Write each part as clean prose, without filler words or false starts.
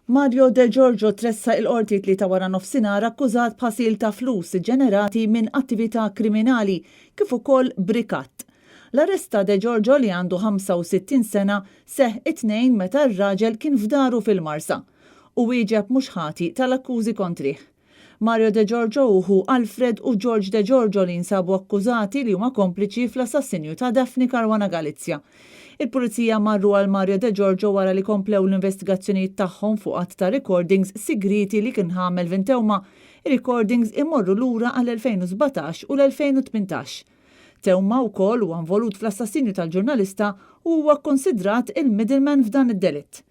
Mario De Giorgio tressaq il-Qorti t-Tlieta waranofsinhar akkużat b'ħasil ta' flus iġġenerati minn attività kriminali kif ukoll b'rikatt. L-arrest ta' De Giorgio li għandu 65 sena seħħ it-Tnejn meta r-raġel kien f'daru fil-Marsa u wieġeb mhux ħati tal-akkużi kontrih. Mario De Giorgio u ħu Alfred u George De Giorgio li jinsabu akkużati li huma kompliċi fl-assassinju ta' Daphne Caruana Galizia. Il-Pulizija marru għal Mario De Giorgio wara li komplew l-investigazzjonijiet tagħhom fuq għadd ta' recordings sigrieti li kien ħa Melvin Theuma. Ir-recordings imorru lura għall-2017 u l-2018. Theuma wkoll huwa involut fl-assassinju tal-ġurnalista u huwa kkunsidrat il-middleman f'dan id-delitt.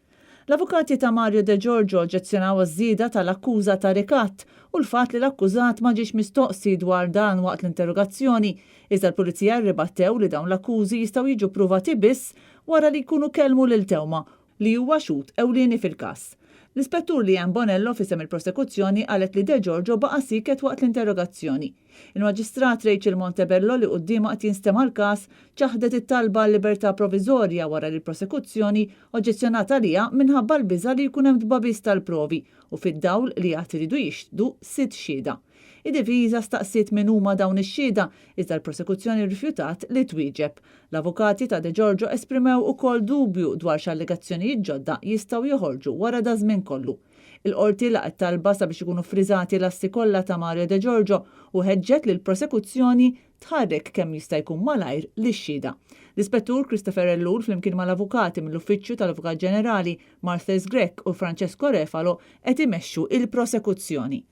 L-avukati ta' Mario De Giorgio oġġezzjonaw għaż-żieda tal-akkuża ta' rikatt u l-fatt li l-akkużat ma ġiex mistoqsi dwar dan waqt l-interrogazzjoni, iżda l-Pulizija rribattew li dawn l-akkużi jistgħu jiġu ppruvati biss wara li jkunu kellmu lil Theuma, li huwa xhud ewlieni fil-każ. L-Ispettur Leanne Bonello f'isem il-Prosekuzzjoni qalet li De Giorgio baqa' sieket waqt l-interrogazzjoni. Il-Maġistrat Rachel Montebello li quddiemha qed jinstema' l-każ ċaħdet it-talba għal libertà proviżorja wara li l-Prosekuzzjoni oġġezzjonat għaliha minħabba l-biża' li jkun hemm tbagħbis tal-provi u fid-dawl li għad iridu jixhdu sitt xhieda. Id-difiża staqsiet min huma dawn ix-xhieda iżda l-Prosekuzzjoni rrifjutat li twieġeb. L-avukati ta' De Giorgio esprimew ukoll dubju dwar x'allegazzjonijiet ġodda jistgħu joħorġu wara daż-żmien kollu. Il-Qorti laqgħet talba sabiex ikunu ffriżati l-assi kollha ta' Mario De Giorgio u ħeġġet lill-Prosekuzzjoni tħarrek kemm jista' jkun malajr lix-xhieda. L-Ispettur Christopher Ellul flimkien mal-avukati mill-Uffiċċju tal-Avukat Ġenerali Marthese Grech u Francesco Refalo qed imexxu il-prosekuzzjoni.